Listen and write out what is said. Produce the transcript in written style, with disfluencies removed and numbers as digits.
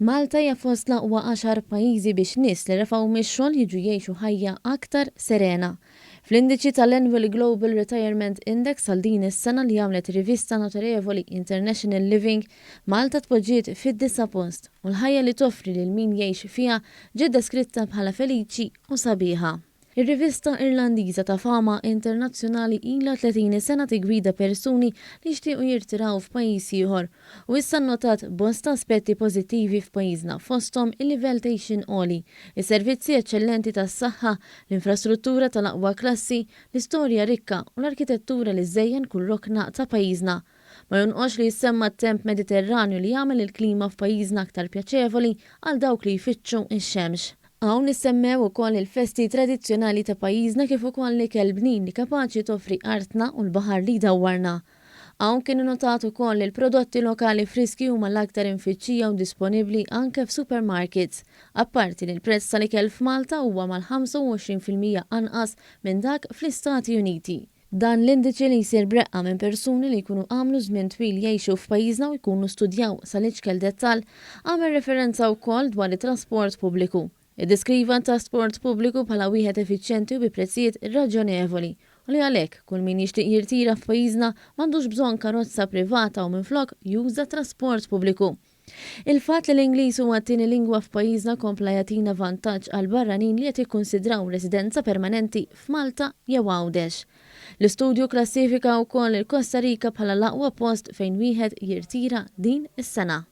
Malta hija fost l-aqwa għaxar pajjiżi biex nies li refgħu mix-xogħol jiġu jgħixu ħajja aktar serena. Fl-indiċi tal-Annual Global Retirement Index għal din is-sena li għamlet rivista notorevoli International Living, Malta tpoġġiet fid-disa' post u l-ħajja li toffri lil min jgħix fiha ġiet deskritta bħala feliċi u sabiħa. Ir-rivista Irlandiża ta' fama internazzjonali ilha 30 sena tiggwida persuni li jixtiequ jirtiraw f'pajjiż ieħor u issa nnotat bosta aspetti pożittivi f'pajjiżna fosthom il-livell t'għixien għoli, is-servizzi eċċellenti tas-saħħa, l-infrastruttura tal-aqwa klassi, l-istorja rikka u l-arkitettura li żżejjen kull rokna ta' pajjiżna. Ma jonqosx li jissemma t-temp Mediterranju li jagħmel il-klima f'pajjiżna aktar pjaċevoli għal dawk li jfittxu x-xemx. Hawn issemmew ukoll il-festi tradizzjonali ta' pajjiżna kif ukoll l-ikel bnin li kapaċi toffri artna u l-baħar li jdawwarna. Hawn kien innotat ukoll li l-prodotti lokali friski huma l-aktar imfittxija u disponibbli anke f'supermarkets, apparti li l-prezz tal-ikel f'Malta huwa mal-25% anqas minn dak fl-Istati Uniti. Dan l-indiċi li jsir b'reqqa minn persuni li jkunu għamlu żmien twil jgħixu f'pajjiżna u jkunu studjaw sal-iċkel dettall, għamel referenza wkoll dwar it-trasport pubbliku. Iddeskriva t-trasport pubbliku bħala wieħed effiċjenti u bi prezzijiet raġonevoli u li għalhekk kull min jixtieq jirtira f'pajjiżna m'għandux bżonn karozza privata u minflok juża t-trasport pubbliku. Il-fatt li l-Ingliż huwa t-tieni lingwa f'pajjiżna kompla jagħtina vantaġġ għall-barranin li qed jikkunsidraw residenza permanenti f'Malta jew Għawdex. L-istudju kklassifika wkoll il-Kosta Rika bħala l-aqwa post fejn wieħed jirtira din is-sena.